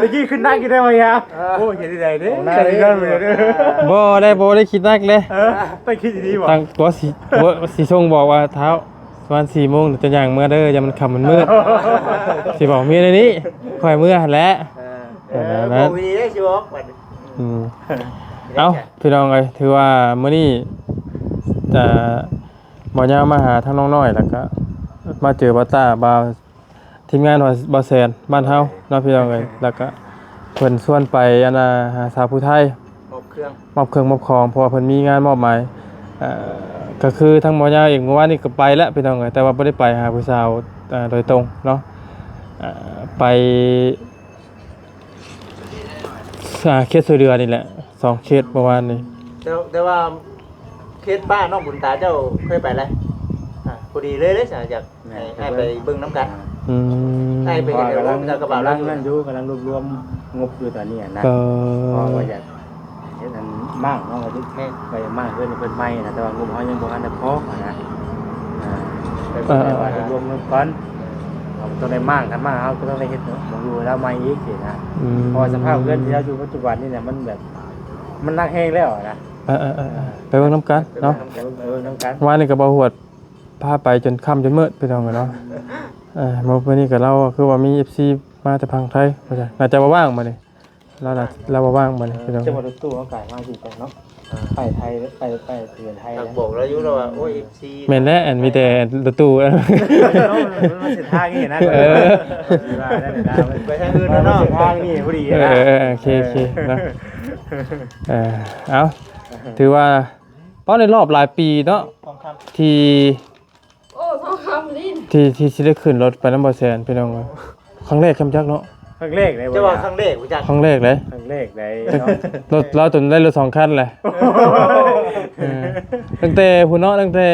ຕະກີ້ຂຶ້ນນັກຢູ່ໄດ້ບໍ່ຍາ? ໂອ້ຍ ເຮັດໄດ້ເດ້ ໄດ້ເດ້. ບໍ່ໄດ້ ບໍ່ໄດ້ຄິດນັກເດ້. ເອີ ຕ້ອງຄິດດີໆບໍ່? ຕັ້ງຕົວຊິ ບໍ່ ຊິສົ່ງບອກວ່າ ທ້າວ ປະມານສີ່ໂມງເຈົ້າຍ່າງເມືອເດີ ຢ່າມັນຄ່ຳມັນມືດ. ຊິບອກເມຍແນວນີ້ ຂ້ອຍເມືອຫັ້ນແຫຼະ. ເອີ ເອີ ບອກດີໆ ຊິບອກບັດນີ້. ອືມ ເອົ້າ ພີ່ນ້ອງເອີຍ ຖືວ່າມື້ນີ້ ເອີ ບ່າວຍາວມາຫາທາງນ້ອງນ້ອຍ ແລ້ວກໍມາເຈີບ່າວຕ້າ ບ່າວ ທີມງານຂອງບ່າວແສນບ້ານເຮົາເນາະ ພີ່ນ້ອງເອີຍ. ແລ້ວກະເພິ່ນຊວນໄປອັນນ່າ ຫາສາວຜູ້ໄທ ມອບເຄື່ອງ ມອບເຄື່ອງມອບຂອງ ເພາະວ່າເພິ່ນມີງານມອບໝາຍ. ເອີ ກະຄືທາງໝໍຍາວເອງ ມື້ວານນີ້ກະໄປແລ້ວ ພີ່ນ້ອງເອີຍ, ແຕ່ວ່າບໍ່ໄດ້ໄປຫາຜູ້ສາວ ເອີ ໂດຍຕົງເນາະ. ເອີ ໄປ ອ່າ ເຂດຊ່ວຍເຫຼືອນີ້ແຫຼະ ສອງເຂດປະມານນີ້. ແຕ່ ແຕ່ວ່າເຂດບ້ານນ້ອງບຸນຕາເຈົ້າເຄີຍໄປແລ້ວ ອ່າ ພໍດີເລີຍເດ້ ຢາກ ແມ່ນ ໃຫ້ອ້າຍໄປເບິ່ງນຳກັນ. ອືມ ອ້າຍໄປເຫັນແລ້ວ ໂອ້ ເປັນຕາກະບາກ ກຳລັງນັ້ນຢູ່ ກຳລັງລວບລວມງົບຢູ່ຕອນນີ້ນະ. ເອີ ເພາະວ່າຢາກເຮັດອັນມ້າງເນາະ ວ່າຊິ ແມ່ນ ວ່າຢາກມ້າງເຮືອນໃຫ້ເພິ່ນໃໝ່ນະ ແຕ່ວ່າງົບເຮົາຍັງບໍ່ທັນໄດ້ພໍນະ. ອ່າ ເອີ ແຕ່ວ່າລວມເງິນກ່ອນ ເຮົາຕ້ອງໄດ້ມ້າງ ຄັນມ້າງເຮົາກໍຕ້ອງໄດ້ເຮັດເນາະ ໝ່ອງຢູ່ໃຫ້ລາວໃໝ່ອີກຊີ້ນະ. ອືມ ເພາະວ່າສະພາບເຮືອນທີ່ລາວຢູ່ປັດຈຸບັນນີ້ນະ ມັນແບບ ມັນໜັກແຮງແລ້ວນະ. ເອີໆໆ ໄປເບິ່ງນຳກັນເນາະ ໄປເບິ່ງນຳກັນ. ວານນີ້ກໍບໍ່ຮວດ ພາໄປຈົນຄ່ຳຈົນມືດ ພີ່ນ້ອງເອີຍເນາະ. ເອີ ມື້ ມື້ນີ້ກໍລາວຄືວ່າມີເອັຟຊີມາແຕ່ຝັ່ງໄທ ວ່າຊັ້ນ ໜ້າຈະບໍ່ວ່າງມື້ນີ້ ລາວໜ້າ ລາວບໍ່ວ່າງມື້ນີ້ ພີ່ນ້ອງ. ຈະບໍ່ລົດຕູ້ເຮົາກາຍມາຢູ່ກັນເນາະ ໄປໄທ ໄປ ໄປເຮືອນໄທ. ຢາກບອກລາວຢູ່ແລ້ວວ່າ ໂອ້ຍ ເອັຟຊີ ແມ່ນແຫຼະ ອັນມີແຕ່ລົດຕູ້ ເນາະ ມັນເສັ້ນທາງນີ້ນະ. ເອີ ວ່າໄດ້ນະ ໄປທາງອື່ນເນາະ ເສັ້ນທາງນີ້ພໍດີນະ. ເອີໆໆ ໂອເຄໆ ເນາະ. ເອີ ເອົາ ຖືວ່າ ເປົ້າໃນລອບຫຼາຍປີເນາະ ທອງຄຳ ທີ່ ໂອ້ ທອງຄຳນີ້ ທີ່ ທີ່ຊິໄດ້ຂຶ້ນລົດໄປນຳບ່າວແສນ ພີ່ນ້ອງເອີຍ. ຄັ້ງແລກຊ້ຳຈັກເນາະ ຄັ້ງແລກເດ້. ແຕ່ວ່າຄັ້ງແລກບໍ່ຈັກ ຄັ້ງແລກເດ້ ຄັ້ງແລກໄດ້ເນາະ. ລົດລາວຈົນໄດ້ລົດສອງຄັນແຫຼະ. ເອີ ຕັ້ງແຕ່ພຸ້ນເນາະ ຕັ້ງແຕ່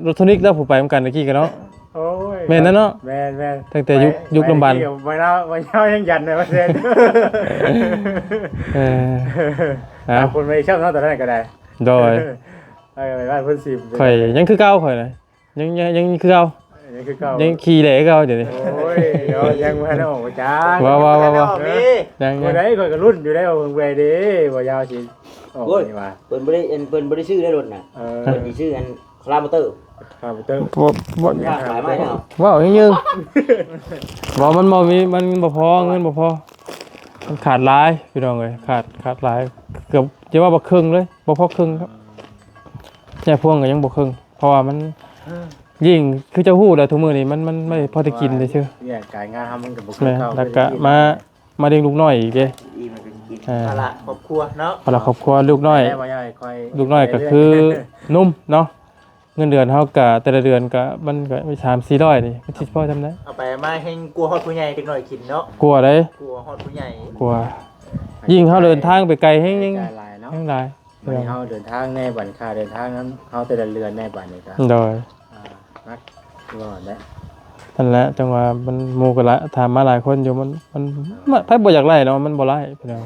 ລົດໂທນິກລາວຜູ້ໄປນຳກັນຕະກີ້ກະເນາະ. ໂອ້ຍ ແມ່ນແລ້ວເນາະ ແມ່ນໆ ຕັ້ງແຕ່ຍຸກ ໄປ ຍຸກລຳບານ ໄປທີ່ວ່າລາວ ວ່າລາວຍັງຢັນໄດ້ວ່າແຊນ. ເອີ ເອົາ ຄົນໄປຊ້ຳເນາະ ຕອນນັ້ນກໍໄດ້. ໂດຍ ເອີ ໄປບ້ານເພິ່ນຊິ ຂ້ອຍຍັງຄືເກົ່າ ຂ້ອຍນະ ຍັງ ຍັງ ຍັງຄືເກົ່າ ຍັງຄືເກົ່າ ຍັງຂີ່ແຫຼຄືເກົ່າດຽວນີ້. ໂອ້ຍ ເນາະ ຍັງບໍ່ທັນໄດ້ອອກມາຈັກ. ບໍ່ ບໍ່ ບໍ່ ບໍ່ ຍັງ ຍັງ ມື້ໃດຂ້ອຍກໍລຸ້ນຢູ່ໄດ໋ວ່າເພິ່ນເມື່ອຍເດ້ ບໍ່ຍາວຊິອອກນີ້ວ່າ. ເພິ່ນບໍ່ໄດ້ ເພິ່ນບໍ່ໄດ້ຊື້ໄດ໋ລົດນະ. ເອີ ເພິ່ນຊິຊື້ອັນພາລາມໍເຕີ ພາລາມໍເຕີ. ບໍ່ ບໍ່ ເວົ້າຍັງໆ ບໍ່ ມັນບໍ່ມີ ມັນບໍ່ພໍ ເງິນບໍ່ພໍ ມັນຂາດຫຼາຍ ພີ່ນ້ອງເອີຍ ຂາດ ຂາດຫຼາຍ ເກືອບຈະວ່າບໍ່ເຄິ່ງເລີຍ ບໍ່ພໍເຄິ່ງຄັບ. ແຈພວງກໍຍັງບໍ່ເຄິ່ງ ເພາະວ່າມັນ ເອີ ຍິ່ງຄືເຈົ້າຮູ້ແຫຼະ ທຸກມື້ນີ້ມັນ ມັນບໍ່ພໍໄດ້ກິນເລີຍຊື່ ວຽກການງານເຮົາມັນກໍບໍ່ຄືເກົ່າ. ແລ້ວກໍມາ ມາລ້ຽງລູກນ້ອຍອີກເດ້ ອີກມັນກໍຊິກິນ ເອີ ພາລະຄອບຄົວເນາະ ພາລະຄອບຄົວ ລູກນ້ອຍ ແຕ່ວ່າຢາກໃຫ້ຂ້ອຍ ລູກນ້ອຍກໍຄືໜຸ່ມເນາະ ເງິນເດືອນເຮົາກະແຕ່ລະເດືອນກະ ມັນກະມີສາມສີ່ຮ້ອຍນີ້ ມັນຊິພໍຊ່ຳໃດ? ເອົາໄປເອົາມາແຮ່ງກວ່າຮອດຜູ້ໃຫຍ່ເດັກນ້ອຍກິນເນາະ. ກວ່າເດ້ ກວ່າຮອດຜູ້ໃຫຍ່ ກວ່າ ຍິ່ງເຮົາເດີນທາງໄປໄກແຮ່ງ ແຮ່ງຫຼາຍເນາະ ແຮ່ງຫຼາຍ. ບາດນີ້ເຮົາເດີນທາງແດ່ ບັດຄ່າເດີນທາງນຳເຮົາແຕ່ລະເດືອນແດ່ ບາດນີ້ກະ ໂດຍ ອ່າ ໜັກຢູ່ຫັ້ນແຫຼະ. ນັ້ນແຫຼະ ຈັ່ງວ່າມັນ ໝູ່ກໍຫຼາຍ ຖາມມາຫຼາຍຄົນຢູ່ ມັນ ມັນ ມັນ ໃຜບໍ່ຢາກໄດ້ເນາະ ມັນບໍ່ຫຼາຍ ພີ່ນ້ອງ.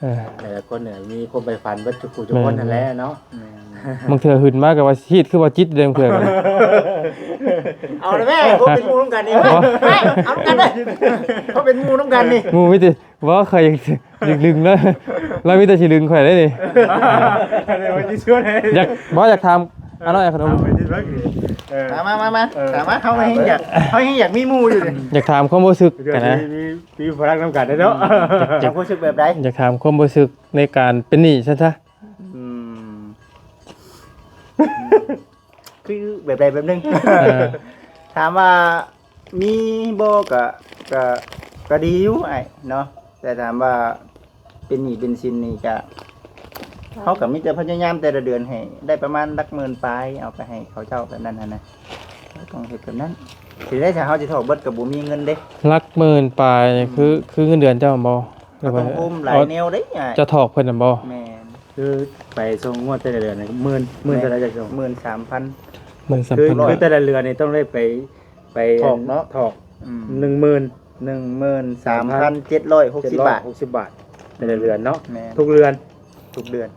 ເອີ ແຕ່ລະຄົນນີ້ມີຄວາມໃຝ່ຝັນເບິດທຸກຜູ້ທຸກຄົນ ແມ່ນ ນັ້ນແຫຼະເນາະ. ບາງເທື່ອຫຶດມາກໍວ່າຊິຮີດຄືວ່າຈິດເດ້ ບາງເທື່ອກໍ ເອົາລະແມ່ ພວກເປັນໝູ່ນຳກັນນີ້ ເອົານຳກັນເດ້ ເຮົາເປັນໝູ່ນຳກັນນີ້ ໝູ່ມີແຕ່ ບໍ່ ຂ້ອຍຢາກ ຢາກດຶງເນາະ ລາວມີແຕ່ຊິດຶງຂ້ອຍເດ້ນີ້. ຢາກ ບໍ່ ຢາກຖາມ ອານ້ອຍ ອາຂະໜົມ ມາ ມາ ມາ ເອີ ຖາມມາ ເຮົາແຮ່ງຢາກ ເຮົາແຮ່ງຢາກມີໝູ່ຢູ່ນີ້. ຢາກຖາມຄວາມຮູ້ສຶກຫັ້ນນະ ມີ ມີພະລັງນຳກັນເດ້ເນາະ. ຢາກ ຢາກ ຄວາມຮູ້ສຶກແບບໃດ? ຢາກຖາມຄວາມຮູ້ສຶກໃນການເປັນໜີ້ຊັ້ນຊະ. ອືມ ຄືແບບໃດແບບໜຶ່ງ ເອີ ຖາມວ່າມີບໍ່ ກະ ກະ ກະດີຢູ່ອ້າຍເນາະ ແຕ່ຖາມວ່າເປັນໜີ້ເປັນສິນນີ້ ກະ ເຮົາກະມີແຕ່ພະຍາຍາມແຕ່ລະເດືອນໃຫ້ໄດ້ປະມານຫຼັກໝື່ນປາຍ ເອົາໄປໃຫ້ເຂົາເຈົ້າແບບນັ້ນຫັ້ນນະ ຕ້ອງເຮັດແບບນັ້ນ. ຊິໄດ້ ຖ້າເຮົາຊິຖອກເບິດກະບໍ່ມີເງິນເດ້. ຫຼັກໝື່ນປາຍນີ້ ອືມ ຄື ຄືເງິນເດືອນເຈົ້າແມ່ນບໍ່? ເຮົາຕ້ອງໂຮມຫຼາຍແນວເດ້ອ້າຍ ເຈົ້າຖອກເພິ່ນນຳບໍ່? ແມ່ນ ຄືໄປສົ່ງງວດແຕ່ລະເດືອນນີ້ ໝື່ນ ໝື່ນເທົ່າໃດ ເຈົ້າສົ່ງ? ໝື່ນສາມພັນ ໝື່ນສາມພັນ ຄື ຄືແຕ່ລະເດືອນນີ້ຕ້ອງໄດ້ໄປ ໄປຖອກເນາະ ຖອກ ອືມ ໜຶ່ງໝື່ນ ໜຶ່ງໝື່ນສາມພັນເຈັດຮ້ອຍຫົກສິບບາດ ເຈັດຮ້ອຍຫົກສິບບາດ ແຕ່ລະເດືອນເນາະ. ແມ່ນ ທຸກເດືອນ ທຸກເດືອນ.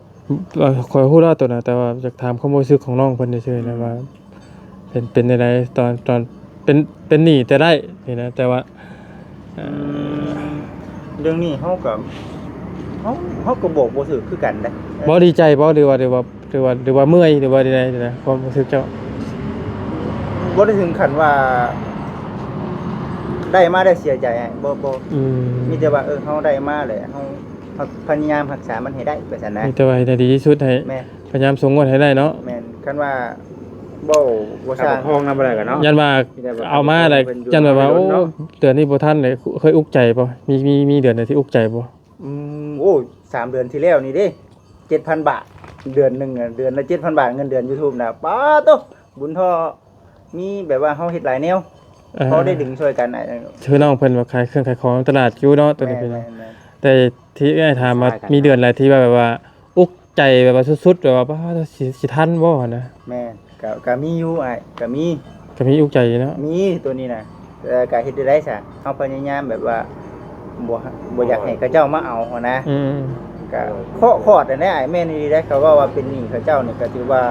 ເອີ ຂ້ອຍຮູ້ແລ້ວໂຕນັ້ນ ແຕ່ວ່າຢາກຖາມຄວາມຮູ້ສຶກຂອງນ້ອງເພິ່ນຊື່ໆນະ ອືມ ວ່າ ເປັນ ເປັນຈັ່ງໃດຕອນ ຕອນເປັນ ເປັນໜີ້ແຕ່ໄດ້ນີ້ນະ ແຕ່ວ່າ ເອີ ອືມ ເລື່ອງນີ້ເຮົາກໍ ເຮົາ ເຮົາກໍບອກບໍ່ຖືກຄືກັນເດ້. ບໍ່ດີໃຈບໍ່ ຫຼືວ່າ ຫຼືວ່າ ຫຼືວ່າ ຫຼືວ່າເມື່ອຍ ຫຼືວ່າໃດໆນະ ຄວາມຮູ້ສຶກເຈົ້າ? ບໍ່ໄດ້ເຖິງຂັ້ນວ່າໄດ້ມາແລ້ວເສຍໃຈ ບໍ່ ບໍ່ ອືມ ມີແຕ່ວ່າ ເອີ ເຮົາໄດ້ມາແລ້ວ ເຮົາ ເຮົາພະຍາຍາມຮັກສາມັນໃຫ້ໄດ້ ວ່າຊັ້ນນະ. ມີແຕ່ວ່າເຮັດໃຫ້ດີທີ່ສຸດ ໃຫ້ ແມ່ນ ພະຍາຍາມສົ່ງງວດໃຫ້ໄດ້ເນາະ. ແມ່ນ ຄັນວ່າ ເວົ້າບໍ່ຊ່າງ ປະຄອງນຳບໍ່ໄດ້ກັນເນາະ ຢ້ານວ່າເອົາມາແລ້ວ ຢ້ານແບບວ່າ ໂອ້ ເດືອນນີ້ບໍ່ທັນເລີຍ ເຄີຍອຸກໃຈບໍ່? ມີ ມີ ມີເດືອນໃດທີ່ອຸກໃຈບໍ່? ອືມ ໂອ້ ສາມເດືອນທີ່ແລ້ວນີ້ເດ້ ເຈັດພັນບາດ ເດືອນໜຶ່ງ ເດືອນລະເຈັດພັນບາດ ເງິນເດືອນຢູທູບນະ ປາໂຕ ບຸນທໍ່ ມີແບບວ່າເຮົາເຮັດຫຼາຍແນວ ເອີ ພໍໄດ້ດຶງຊ່ອຍກັນ ຄືນ້ອງເພິ່ນວ່າຂາຍເຄື່ອງຂາຍຂອງຕະຫຼາດຢູ່ເນາະ ຕອນນີ້ ແມ່ນ ແມ່ນ ແມ່ນ ແຕ່ທີ່ອ້າຍຖາມວ່າ ມີເດືອນໃດທີ່ວ່າແບບວ່າອຸກໃຈແບບວ່າສຸດໆ ແບບວ່າ ປາ ຊິ ຊິທັນບໍ່ຫັ້ນນະ? ແມ່ນ ກະ ກະມີຢູ່ອ້າຍ ກະມີ ກະມີອຸກໃຈເນາະ ມີໂຕນີ້ນະ ແຕ່ກະເຮັດໄດ້ໃດຊະ ເຮົາພະຍາຍາມແບບວ່າ ບໍ່ ບໍ່ຢາກໃຫ້ເຂົາເຈົ້າມາເອົາຫັ້ນນະ ອືມ ກະເຄາະຄອດຫັ້ນແຫຼະອ້າຍ ແມ່ນອີ່ຫຼີເດ້ ເຂົາເວົ້າວ່າເປັນໜີ້ເຂົາເຈົ້ານີ້ ກະຖືວ່າ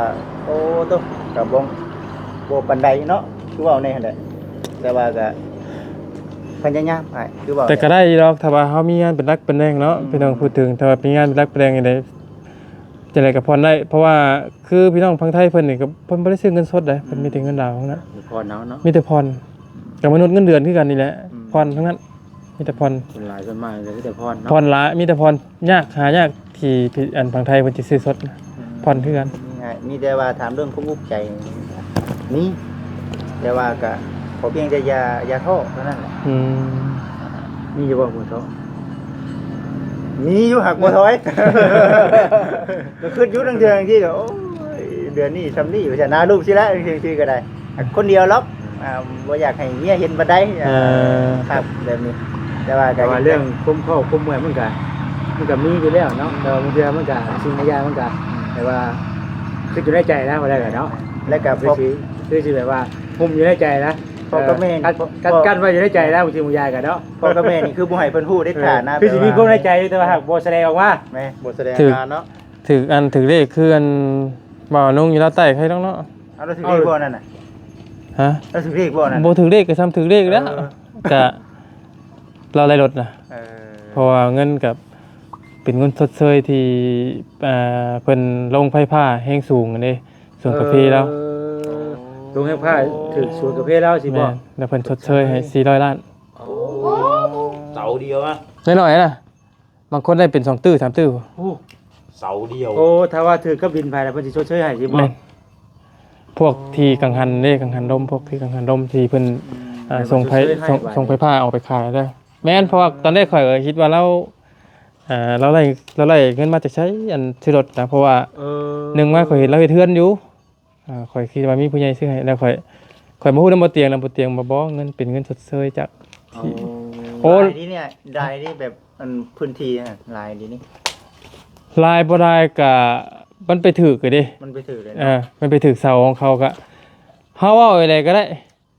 ໂອ້ໂຕ ກະບໍ່ ບໍ່ປານໃດເນາະ ຄືເວົ້າແນ່ຫັ້ນແຫຼະ ແຕ່ວ່າກະພະຍາຍາມອ້າຍ ຄືເວົ້າ ແຕ່ກະໄດ້ຢູ່ດອກ ຖ້າວ່າເຮົາມີງານເປັນຫຼັກເປັນແຫຼ່ງເນາະ ອືມ ພີ່ນ້ອງ ພູດເຖິງ ຖ້າວ່າມີງານເປັນຫຼັກເປັນແຫຼ່ງຈັ່ງໃດ ຈັ່ງໃດກໍຜ່ອນໄດ້ ເພາະວ່າຄືພີ່ນ້ອງຝັ່ງໄທເພິ່ນນີ້ກໍ ເພິ່ນບໍ່ໄດ້ຊື້ເງິນສົດເດ້ ເພິ່ນມີແຕ່ເງິນດາວທັງນັ້ນ ຜ່ອນເອົາເນາະ ມີແຕ່ຜ່ອນ ກໍມະນຸດເງິນເດືອນຄືກັນນີ້ແຫຼະ ອືມ ຜ່ອນທັງນັ້ນ ມີແຕ່ຜ່ອນ ສ່ວນຫຼາຍສ່ວນມາກກໍມີແຕ່ຜ່ອນເນາະ ຜ່ອນຫຼາຍ ມີແຕ່ຜ່ອນ ຍາກ ຫາຍາກທີ່ ທີ່ອັນຝັ່ງໄທເພິ່ນຊິຊື້ສົດນະ ອືມ ຜ່ອນຄືກັນ ມີແຕ່ວ່າຖາມເລື່ອງຄວາມອຸກໃຈ ມີ ແຕ່ວ່າກໍຂໍພຽງແຕ່ຢ່າ ຢ່າທໍ້ເທົ່ານັ້ນແຫຼະ ອືມ ມີຢູ່ບໍ່ຜູ້ທໍ້? ມີຢູ່ ຫາກບໍ່ຖອຍ ກໍຄິດຢູ່ລາງເທື່ອລາງທີກໍ ໂອ້ຍ ເດືອນນີ້ຊ່ຳນີ້ ວ່າຊັ້ນນະ ລົມຊິແລ້ວ ຈັ່ງຊີ້ກໍໄດ້ ຄົນດຽວລັອກ ອ່າ ບໍ່ຢາກໃຫ້ເມຍເຫັນປານໃດ ເອີ ຄັບ ແບບນີ້ ແຕ່ວ່າ ແຕ່ວ່າເລື່ອງຄວາມເຂົ້າຄວາມເມື່ອຍມັນກໍ ມັນກໍມີຢູ່ແລ້ວເນາະ ແຕ່ວ່າບາງເທື່ອມັນກໍ ສິ່ງຫຼາຍຢ່າງມັນກໍ ແບບວ່າ ຄິດຢູ່ໃນໃຈນະ ວ່າໄດ້ກໍເນາະ ແລ້ວກໍ ຄືຊິ ຄືຊິແບບວ່າ ຫຸ້ມຢູ່ໃນໃຈນະ ພໍ່ກັບແມ່ ເອີ ກັ້ນ ກັ້ນໄວ້ຢູ່ໃນໃຈນະ ບາງທີບາງຢ່າງກໍເນາະ ພໍ່ກັບແມ່ນີ້ຄືບໍ່ໃຫ້ເພິ່ນຮູ້ເດັດຂາດນະ ເອີ ຄືຊິມີຄວາມໃນໃຈຢູ່ ແຕ່ວ່າຫາກບໍ່ສະແດງອອກມາ ແມ່ນ ບໍ່ສະແດງອອກມາເນາະ ຖືກອັນ ຖືກເລກຄືອັນ ບ່າວນຸ່ງຢູ່ລາວໃຕ້ໃຄດອກເນາະ ເອົາ ລາວຖືກເລກບໍ່ນັ້ນນະ? ຮະ? ລາວຖືກເລກບໍ່ນັ້ນ? ບໍ່ຖືກເລກກໍຊ່ຳຖືກເລກແລ້ວ ເອີ ກະລາວໄລ່ລົດນະ ເອີ ເພາະວ່າເງິນກໍເປັນເງິນຊົດເຊີຍທີ່ ອ່າ ເພິ່ນລົງໄຟຟ້າແຮງສູງຫັ້ນເດ້ ສວນກາເຟລາວ ເອີ ລົງໄຟຟ້າຖືກສວນກາເຟລາວຊິບໍ່? ແມ່ນ ແລ້ວເພິ່ນຊົດເຊີຍໃຫ້ສີ່ຮ້ອຍລ້ານ ໂອ້ ເສົາດຽວນະ ນ້ອຍໆນະ ບາງຄົນໄດ້ເປັນສອງຕື້ ສາມຕື້ ໂອ້ ເສົາດຽວ ໂອ້ ຖ້າວ່າຖືກກັບດິນໃຜລະເພິ່ນຊິຊົດເຊີຍໃຫ້ຊິບໍ່? ແມ່ນ ພວກທີ່ກັງຫັນເດ້ ກັງຫັນລົມ ພວກທີ່ກັງຫັນລົມທີ່ເພິ່ນ ອືມ ອ່າ ສົ່ງໄຟ ສົ່ງ ສົ່ງໄຟຟ້າອອກໄປຂາຍເດ້ ແມ່ນ ເພາະວ່າຕອນແລກຂ້ອຍກໍຄິດວ່າລາວ ເອີ ລາວໄດ້ ລາວໄດ້ເງິນມາຈາກໃສ ອັນຊື້ລົດນະ ເພາະວ່າ ເອີ ໜຶ່ງມາຂ້ອຍເຫັນລາວເຮັດເຮືອນຢູ່ ອ່າ ຂ້ອຍຄິດວ່າມີຜູ້ໃຫຍ່ຊື້ໃຫ້ ແລ້ວຂ້ອຍ ຂ້ອຍມາຮູ້ນຳບໍ່ຕຽງ ນຳບໍ່ຕຽງວ່າບໍ່ ເງິນເປັນເງິນຊົດເຊີຍຈາກທີ່ ໂອ້ ໂອ້ ຫຼາຍດີນີ້ ຫຼາຍດີແບບ ອັນພື້ນທີ່ນະ ຫຼາຍດີນີ້ ຫຼາຍບໍ່ຫຼາຍກະ ມັນໄປຖືກເດ້ ມັນໄປຖືກເລີຍເນາະ ເອີ ມັນໄປຖືກເສົາຂອງເຂົາ ກະເຮົາເວົ້າແນວໃດກໍໄດ້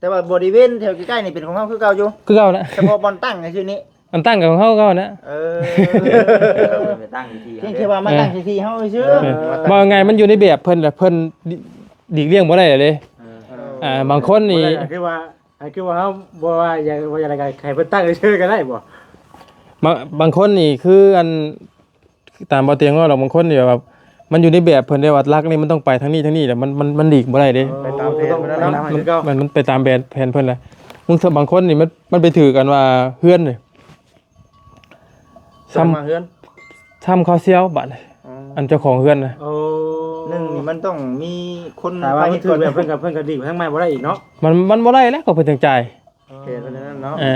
ແຕ່ວ່າບໍລິເວນແຖວໃກ້ໆນີ້ເປັນຂອງເຮົາຄືເກົ່າຢູ່ ຄືເກົ່ານະ ສະເພາະບ່ອນຕັ້ງຊື່ໆນີ້ ອັນຕັ້ງກໍຂອງເຮົາຄືເກົ່ານະ ເອີ ໄປຕັ້ງຢູ່ທີ່ ພຽງແຕ່ວ່າມາຕັ້ງຢູ່ທີ່ເຮົາຊື່ໆ ເອີ ເວົ້າງ່າຍມັນຢູ່ໃນແບບເພິ່ນແຫຼະ ເພິ່ນ ຫຼີກລ້ຽງບໍ່ໄດ້ເດ້ ເອີ ອ່າ ບາງຄົນນີ້ ບໍ່ໄດ້ ຄືວ່າ ຄືວ່າເຮົາບໍ່ວ່າຢາກ ບໍ່ຢາກໄດ້ກໍໃຫ້ເພິ່ນຕັ້ງຊື່ໆກໍໄດ້ບໍ່? ບາງ ບາງຄົນນີ້ຄືອັນ ຕາມບໍ່ຕຽງເວົ້າດອກ ບາງຄົນນີ້ແບບວ່າ ມັນຢູ່ໃນແບບເພິ່ນເດ້ວ່າ ຫຼັກນີ້ມັນຕ້ອງໄປທາງນີ້ ທາງນີ້ ແລ້ວມັນ ມັນ ມັນຫຼີກບໍ່ໄດ້ເດ້ ເອີ ໄປຕາມແຜນເພິ່ນເນາະ ມັນ ມັນ ມັນໄປຕາມແຜນ ແຜນເພິ່ນແຫຼະ ບາງ ບາງຄົນນີ້ມັນ ມັນໄປຖືກອັນວ່າເຮືອນນີ້ ຊ້ຳ ເຮືອນ ຊ້ຳເຂົ້າສ່ຽວບາດນີ້ ອໍ ອັນເຈົ້າຂອງເຮືອນນະ ໂອ້ ໜຶ່ງນີ້ມັນຕ້ອງມີຄົນ ຖ້າວ່າມັນຖືກແບບເພິ່ນກໍ ເພິ່ນກໍດີກໄປທາງໃໝ່ບໍ່ໄດ້ອີກເນາະ ມັນ ມັນບໍ່ໄດ້ແລ້ວ ກໍເພິ່ນຈັ່ງຈ່າຍ ໂອເຄ ເພິ່ນນັ້ນເນາະ ເອີ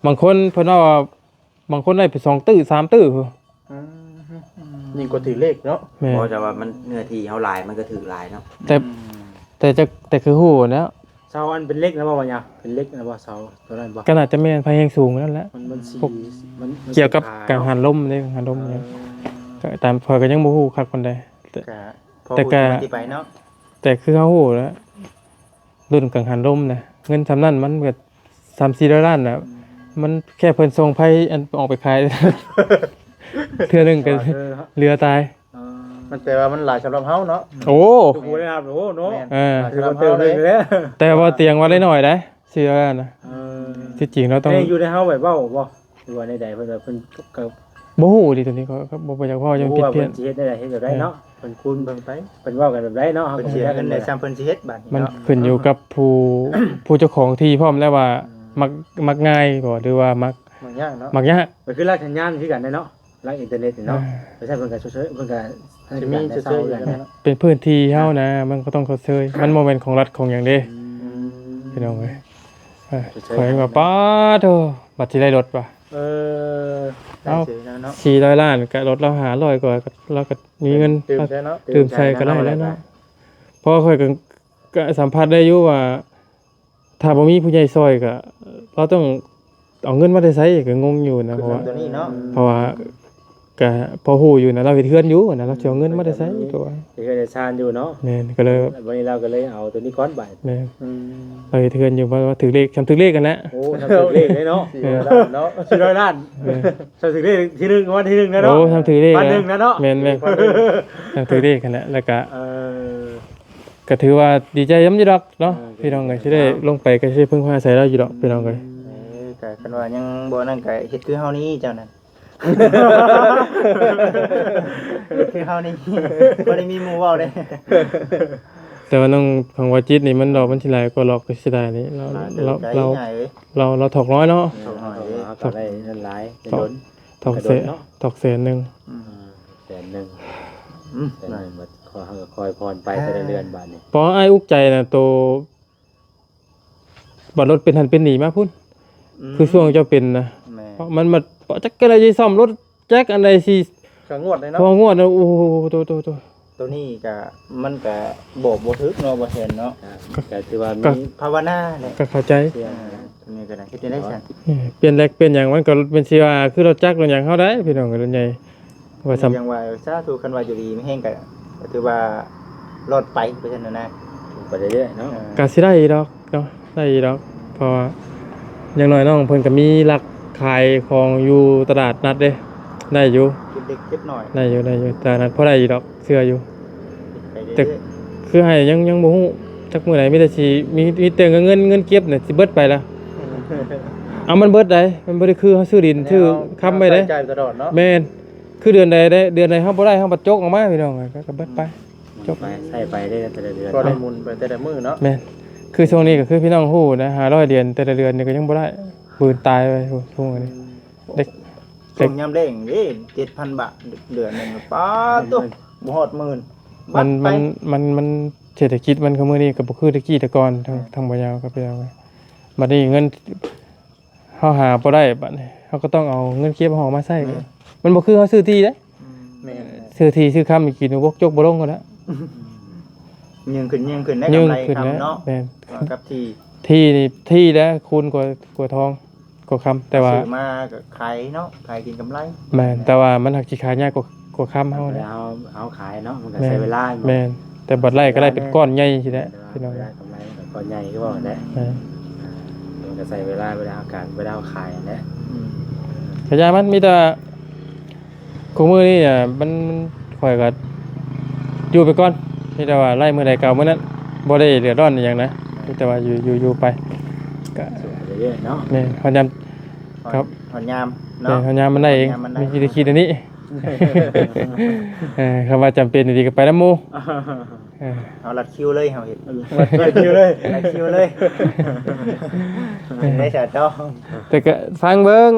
ບາງຄົນເພິ່ນເວົ້າວ່າ ບາງຄົນໄດ້ໄປສອງຕື້ ສາມຕື້ ອືມ ຍິ່ງກວ່າຖືກເລກເນາະ ແມ່ນ ບໍ່ ແຕ່ວ່າມັນເນື້ອທີ່ເຮົາຫຼາຍ ມັນກໍຖືກຫຼາຍເນາະ ແຕ່ ອືມ ແຕ່ຈະ ແຕ່ຄືຮູ້ແລ້ວ ເສົາອັນເປັນເຫຼັກນະບໍ່ ວ່າຫຍັງ ເປັນເຫຼັກນະບໍ່ ເສົາໂຕນັ້ນບໍ່ ກໍໜ້າຈະແມ່ນໄຟແຮງສູງນັ້ນແຫຼະ ມັນ ມັນສີ ມັນ ມັນ ກ່ຽວກັບກັງຫັນລົມເດ້ ກັງຫັນລົມ ເອີ ກໍຕາມ ຂ້ອຍກໍຍັງບໍ່ຮູ້ຄັກປານໃດ ແຕ່ ແຕ່ກໍ ທີ່ໄປເນາະ ແຕ່ຄືເຮົາຮູ້ແລ້ວ ລຸ້ນກັງຫັນລົມນະ ເງິນສ່ຳນັ້ນມັນກໍສາມສີ່ຮ້ອຍລ້ານນະ ອືມ ມັນແຄ່ເພິ່ນສົ່ງໄຟອັນອອກໄປຂາຍ ເທື່ອໜຶ່ງກໍເຫຼືອຕາຍ ເອີ ມັນແປວ່າມັນຫຼາຍສຳລັບເຮົາເນາະ ໂອ້ ໂອ້ໂຫ ໄດ້ຮັບ ໂອ້ ເນາະ ແມ່ນ ເອີ ຖືວ່າເຕີມໜຶ່ງແລ້ວ ແຕ່ວ່າຕຽງວ່າໄດ້ໜ້ອຍໃດ໋ ສີ່ຮ້ອຍລ້ານນະ ເອີ ທີ່ຈິງແລ້ວຕ້ອງ ຢູ່ໃນເຮົາໄປເວົ້າບໍ່ ຫຼືວ່າໃດໆ ເພິ່ນວ່າເພິ່ນກໍ ບໍ່ຮູ້ເດ ໂຕນີ້ຂ້ອຍກໍບໍ່ ບໍ່ຢາກເວົ້າ ຢ້ານຜິດພຽ້ນ ເພິ່ນຊິເຮັດແນວໃດ ເຮັດແບບໃດເນາະ ເອີ ເພິ່ນຄູນເບິ່ງໄປ ເພິ່ນເວົ້າກັນແບບໃດເນາະ ເພິ່ນເສຍເງິນໄດ້ຊ່ຳເພິ່ນຊິເຮັດບາດນີ້ ມັນ ເນາະ ຂຶ້ນຢູ່ກັບຜູ້ ຜູ້ເຈົ້າຂອງທີ່ພ້ອມແລ້ວວ່າ ອືມ ມັກ ມັກງ່າຍບໍ່ ຫຼືວ່າມັກ ມັກຍາກເນາະ ມັກຍາກ ກໍຄືລາກສັນຍານຄືກັນເດ້ເນາະ ຫຼັງອິນເຕີເນັດນີ້ເນາະ ອ່າ ໄປໃຊ້ເພິ່ນກໍຊົດເຊີຍ ເພິ່ນກໍໃຫ້ ຈະມີຊົດເຊີຍຢູ່ແລ້ວເນາະ ເປັນພື້ນທີ່ເຮົານະ ອ່າ ມັນກໍຕ້ອງຊົດເຊີຍ ມັນບໍ່ແມ່ນຂອງລັດຂອງຫຍັງເດ້ ອືມ ພີ່ນ້ອງເອີຍ ອ່າ ຊົດເຊີຍ ຂ້ອຍວ່າ ປາໂທ ບັດຊິໄດ້ລົດວ່າ ເອີ ໄດ້ ເອົ້າ ຊື່ແລ້ວເນາະ ສີ່ຮ້ອຍລ້ານ ກໍລົດລາວຫ້າຮ້ອຍກວ່າ ລາວກໍມີເງິນ ຕື່ມໃສ່ເນາະ ຕື່ມໃສ່ກໍໄດ້ແລ້ວເນາະ ເພາະຂ້ອຍກໍ ກໍສຳຜັດໄດ້ຢູ່ວ່າ ຖ້າບໍ່ມີຜູ້ໃຫຍ່ຊ່ອຍກໍ ລາວຕ້ອງເອົາເງິນມາແຕ່ໃສ ກໍງົງຢູ່ນະ ເພາະວ່າ ເພາະວ່າກໍພໍຮູ້ຢູ່ນະ ລາວເຮັດເຮືອນຢູ່ນະ ລາວຊິເອົາເງິນມາແຕ່ໃສ ກໍວ່າ ເຮັດເຮືອນເຮັດຊານຢູ່ເນາະ ແມ່ນ ກໍເລີຍ ບັດນີ້ລາວກໍເລີຍເອົາໂຕນີ້ກ່ອນບາດ ແມ່ນ ອືມ ລາວເຮັດເຮືອນຢູ່ ວ່າ ວ່າຖືກເລກ ສ່ຳຖືກເລກຫັ້ນແຫຼະ ໂອ້ ສ່ຳຖືກເລກເລີຍເນາະ ສີ່ຮ້ອຍລ້ານເນາະ ສີ່ຮ້ອຍລ້ານ ເອີ ສ່ຳຖືກເລກທີໜຶ່ງ ລາງວັນທີໜຶ່ງແລ້ວເນາະ ໂອ້ ສ່ຳຖືກເລກ ພັນໜຶ່ງແລ້ວເນາະ ແມ່ນໆ ສ່ຳຖືກເລກຫັ້ນແຫຼະ ແລ້ວກໍ ເອີ ກໍຖືວ່າດີໃຈນຳຢູ່ດອກເນາະ ເອີ ພີ່ນ້ອງເອີຍ ຊິໄດ້ລົງໄປກໍຊິໄດ້ເພິ່ງພາອາໄສລາວຢູ່ດອກ ພີ່ນ້ອງເອີຍ ເອີ ກໍຄັນວ່າຍັງບໍ່ນັ້ນກໍເຮັດຄືເຮົານີ້ເຈົ້ານັ້ນ ເຮັດຄືເຮົານີ້ ບໍ່ໄດ້ມີໝູ່ເວົ້າເດ້ ແຕ່ວ່ານ້ອງຂອງວາຈິດນີ້ມັນດອກມັນຊິຫຼາຍກວ່າດອກ ກໍເສຍດາຍນີ້ ລາວ ຫຼາຍເຕີບ ລາວ ໄດ້ ລາວ ໃຫຍ່ເອີຍ ລາວ ລາວຖອກນ້ອຍເນາະ ຖອກນ້ອຍເດ້ ຖອກ ກໍໄດ້ເງິນຫຼາຍ ຖອກ ແຕ່ດົນ ຖອກແສນ ກໍດົນເນາະ ຖອກແສນໜຶ່ງ ອືມ ອືມ ແສນໜຶ່ງ ອືມ ແສນໜຶ່ງ ບັດຂໍໃຫ້ ຂໍໃຫ້ຜ່ອນໄປແຕ່ລະເດືອນບາດນີ້ ພໍອ້າຍອຸກໃຈນະ ໂຕ ບັດລົດເປັນຫັ້ນເປັນນີ້ມາພຸ້ນ ອືມ ຄືຊ່ວງເຈົ້າເປັນນະ ແມ່ນ ມັນມາ ຈັກກະໄດ້ຊິສ້ອມລົດ ຈັກອັນໃດຊິ ຄ່າງວດເລີຍເນາະ ຄ່າງວດນະ ໂອ້ໂຫ ໂຕ ໂຕ ໂຕ ໂຕນີ້ກະ ມັນກະບອກບໍ່ຖືກເນາະ ບໍ່ແມ່ນເນາະ ກະ ກະຖືວ່າມີ ກະພາວະນາແຫຼະ ກະເຂົ້າໃຈ ອ່າ ໂຕນີ້ກໍໄດ້ ເຮັດຈັ່ງໃດຊັ້ນ ເອີ ປ່ຽນແລັກປ່ຽນຫຍັງ ມັນກໍເປັນຊິວ່າຄືລົດຈັກລົດຫຍັງເຮົາໄດ໋ ພີ່ນ້ອງ ລົດໃຫຍ່ ວ່າສ່ຳ ຍັງວ່າ ເອີ ສາທຸ ຄັນວ່າຢູ່ດີມີແຮງກໍ ກໍຖືວ່າລອດໄປ ວ່າຊັ້ນນະ ໄປເລື້ອຍໆເນາະ ເອີ ກໍຊິໄດ້ຢູ່ດອກເນາະ ໄດ້ຢູ່ດອກ ເພາະວ່າຢ່າງໜ້ອຍນ້ອງເພິ່ນກໍມີຫຼັກຂາຍຂອງຢູ່ຕະຫຼາດນັດເດ້ ໄດ້ຢູ່ ເກັບເລັກເກັບນ້ອຍ ໄດ້ຢູ່ ໄດ້ຢູ່ ຕະຫຼາດນັດພໍໄດ້ຢູ່ດອກ ເຊື່ອຢູ່ ໄປເລື້ອຍໆ ແຕ່ຄືໃຫ້ຍັງ ຍັງບໍ່ຮູ້ຈັກມື້ໃດ ມີແຕ່ຊິ ມີ ມີແຕ່ເງິນ ເງິນເກັບນະຊິເບິດໄປລະ ເອົາ ມັນເບິດໄດ໋ ມັນບໍ່ໄດ້ຄືເຮົາຊື້ດິນ ແລ້ວ ຊື້ຄຳໄວ້ເດ້ ເຮົາໃຊ້ຈ່າຍຕະຫຼອດເນາະ ແມ່ນ ຄືເດືອນໃດໄດ້ ເດືອນໃດເຮົາບໍ່ໄດ້ ເຮົາບັດຈົກອອກມາ ພີ່ນ້ອງ ກໍ ກໍເບິດໄປ ອືມ ຈົກ ໄປ ໃຊ້ໄປເດ້ແຕ່ລະເດືອນ ກໍໄດ້ໝູນໄປແຕ່ລະມື້ເນາະ ແມ່ນ ຄືຊ່ວງນີ້ກໍຄືພີ່ນ້ອງຮູ້ນະ ຫ້າຮ້ອຍຫຼຽນແຕ່ລະເດືອນນີ້ກໍຍັງບໍ່ໄດ້ ບືນຕາຍໄປ ໂອ້ ຊ່ວງນີ້ ອືມ ເດັກ ຊ່ວງຍາມແລ້ງເດ້ ເຈັດພັນບາດ ເດືອນໜຶ່ງ ປາດໂທ້ ບໍ່ຮອດໝື່ນ ມັນ ບາດໄປ ມັນ ມັນ ມັນ ເສດຖະກິດມັນຄືມື້ນີ້ກໍບໍ່ຄືແຕ່ກີ້ແຕ່ກ່ອນ ທາງ ແມ່ນ ທາງບໍ່ຍາວກໍໄປເອົາ ບັດນີ້ເງິນ ເຮົາຫາບໍ່ໄດ້ ບັດນີ້ເຮົາກໍຕ້ອງເອົາເງິນເກັບເຮົາອອກມາໃຊ້ ແມ່ນ ມັນບໍ່ຄືເຮົາຊື້ທີ່ເດ້ ອືມ ແມ່ນ ຊື້ທີ່ຊື້ຄຳນີ້ກິນບໍ່ຈົກບໍ່ລົງພຸ້ນແຫຼະ ຍິ່ງຂຶ້ນ ຍິ່ງຂຶ້ນໄດ້ ຍິ່ງຂຶ້ນ ກຳໄລຄຳເນາະ ແມ່ນ ວ່າກັບທີ່ ທີ່ນີ້ ທີ່ແຫຼະຄູນກວ່າ ກວ່າທອງ ກໍຄຳ ແຕ່ວ່າຊື້ມາກໍຂາຍເນາະ ຂາຍກິນກຳໄລ ແມ່ນ ແຕ່ວ່າມັນຫາກຊິຂາຍຍາກກວ່າ ກວ່າຄຳເຮົາແຫຼະ ເຮົາ ເຮົາຂາຍເນາະ ມັນກໍໃຊ້ເວລາ ແມ່ນ ແຕ່ບັດໄລ່ກໍໄດ້ເປັນກ້ອນໃຫຍ່ຊີ້ແຫຼະ ເວລາ ພີ່ນ້ອງ ເວລາກຳໄລມັນກໍກ້ອນໃຫຍ່ຄືເວົ້າແຫຼະ ແມ່ນ ມັນກໍໃຊ້ເວລາ ເວລາເຮົາການ ເວລາເຮົາຂາຍຫັ້ນແຫຼະ ອືມ ກະຢ່າມັນ ມີແຕ່ ຄູ່ມື້ນີ້ນະ ມັນ ຂ້ອຍກໍຢູ່ໄປກ່ອນ ມີແຕ່ວ່າໄລ່ມື້ໃດກໍເອົາມື້ນັ້ນ ບໍ່ໄດ້ເດືອດຮ້ອນອີ່ຫຍັງນະ ມີແຕ່ວ່າຢູ່ ຢູ່ ຢູ່ໄປ ກະ ສວຍໄປເລື້ອຍເນາະ ແມ່ນ ຮອດຍາມ ຮອດ ຮອດຍາມເນາະ ແມ່ນ ຮອດຍາມມັນໄດ້ເອງ ຍາມມັນໄດ້ ມີແຕ່ຄິດອັນນີ້ ເອີ ຄຳວ່າຈຳເປັນອີ່ຫຼີກໍໄປນຳໝູ່ ເອີ ເຮົາລັດຄິວເລີຍ ເຮົາເຮັດ ລັດຄິວເລີຍ ລັດຄິວເລີຍ ໄດ້ສະຕ້ອງ ແຕ່ກໍຟັງເບິ່ງ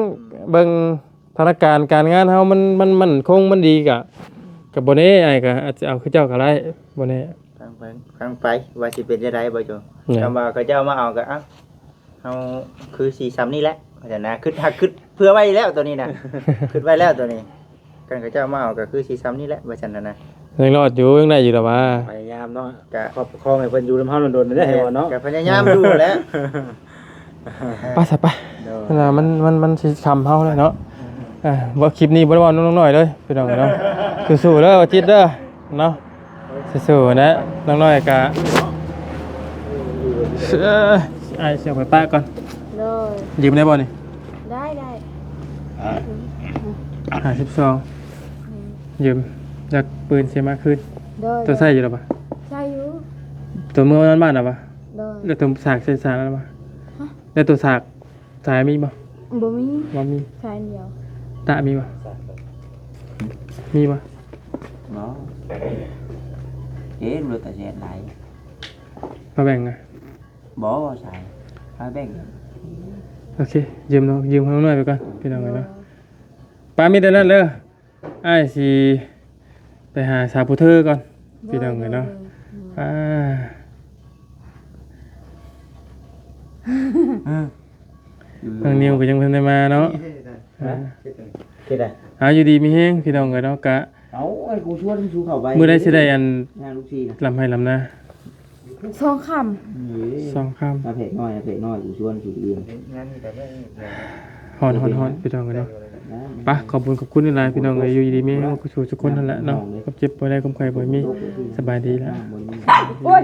ເບິ່ງ ພະນັກງານການງານເຮົາມັນ ມັນໝັ້ນຄົງ ມັນດີກະ ກະບໍ່ແນ່ ອ້າຍກະອາດຈະເອົາຄືເຈົ້າກະໄດ້ ບໍ່ແນ່ ຟັງໄປ ຟັງໄປ ວ່າຊິເປັນຈັ່ງໃດບໍ່ໂຈ ແມ່ນ ຄຳວ່າເຂົາເຈົ້າມາເອົາກະ ເອົ້າ ເຮົາຄືຊິຊ່ຳນີ້ແຫຼະ ວ່າຊັ້ນນະ ຄິດ ຫາກຄິດເຜື່ອໄວ້ແລ້ວໂຕນີ້ນະ ຄິດໄວ້ແລ້ວໂຕນີ້ ຄັນເຂົາເຈົ້າມາເອົາກະຄືຊິຊ່ຳນີ້ແຫຼະ ວ່າຊັ້ນນະ ຍັງລອດຢູ່ ຍັງໄດ້ຢູ່ດອກວ່າ ພະຍາຍາມເນາະ ກະ ຄອບຄອງໃຫ້ເພິ່ນຢູ່ນຳເຮົາດົນໆ ໄດ້ບໍ່ເນາະ ກະພະຍາຍາມຢູ່ແຫຼະ ໄປຊະໄປ ໂດຍ ເວລາມັນ ມັນ ມັນຊິຄ່ຳເຮົາແລ້ວເນາະ ອືມ ອ່າ ບໍ່ ຄລິບນີ້ບໍ່ໄດ້ເວົ້ານຳນ້ອງນ້ອຍເລີຍ ພີ່ນ້ອງເອີຍເນາະ ສູ້ໆເດີ ວາຈິດເດີ ເນາະ ສູ້ໆນະ ນ້ອງນ້ອຍກະ ເອີ ອ້າຍຊິເອົາໄປປະກ່ອນ ໂດຍ ຢືມໄດ້ບໍ່ນີ້ ໄດ້ ໄດ້ ຫ້າສິບສອງ ອືມ ຢືມ ຢາກປືນຊິມາຄືນ ໂດຍ ໂຕໃຊ້ຢູ່ລະປະ ໃຊ້ຢູ່ ໂຕເມືອນອນບ້ານລະປະ ໂດຍ ແລ້ວໂຕສາກໃສ່ສາກລະປະ ຮະ ແລ້ວໂຕສາກ ສາຍມີບໍ່ ບໍ່ມີ ບໍ່ມີ ສາຍດຽວ ຕະມີບໍ່ ມີບໍ່ ບໍ່ ເຫັນບໍ່ ຕາແສນຫຼາຍ ມາແບ່ງນະ ບໍ່ ສາຍ ມາແບ່ງ ໂອເຄ ຢືມເນາະ ຢືມເຮົາໜ້ອຍໄປກ່ອນ ພີ່ນ້ອງເອີຍເນາະ ໂດຍ ປ້າມີແຕ່ນັ້ນເດີ ອ້າຍຊິໄປຫາສາວຜູ້ເທີກ່ອນ ໂດຍ ພີ່ນ້ອງເອີຍເນາະ ໂດຍ ໂດຍ ອ່າ ນ້ອງນິວກໍຍັງບໍ່ທັນໄດ້ມາເນາະ ອ່າ ເຮັດໄດ້ ເອົາ ຢູ່ດີມີແຮງ ພີ່ນ້ອງເອີຍເນາະ ກະ ເອົາ ໃຫ້ກູຊວນຊູເຂົ້າໄປ ມື້ໃດຊິໄດ້ອັນ ງານລູກຊີນະ ລຳໄຮ່ລຳນາ ສອງຄ່ຳ ເອີ ສອງຄ່ຳ ອາ ແພກນ້ອຍ ອາ ແພກນ້ອຍ ກູຊວນຊູໄປອີກ ຮ້ອນ ຮ້ອນ ຮ້ອນ ພີ່ນ້ອງເອີຍເນາະ ໄປ ຂອບຄຸນ ຂອບຄຸນຫຼາຍໆ ພີ່ນ້ອງເອີຍ ຢູ່ດີມີແຮງ ມາສູ່ທຸກຄົນຫັ້ນແຫຼະເນາະ ຄວາມເຈັບບໍ່ໄດ້ ຄວາມໄຂ້ບໍ່ມີ ສະບາຍດີແລ້ວ ໂອ້ຍ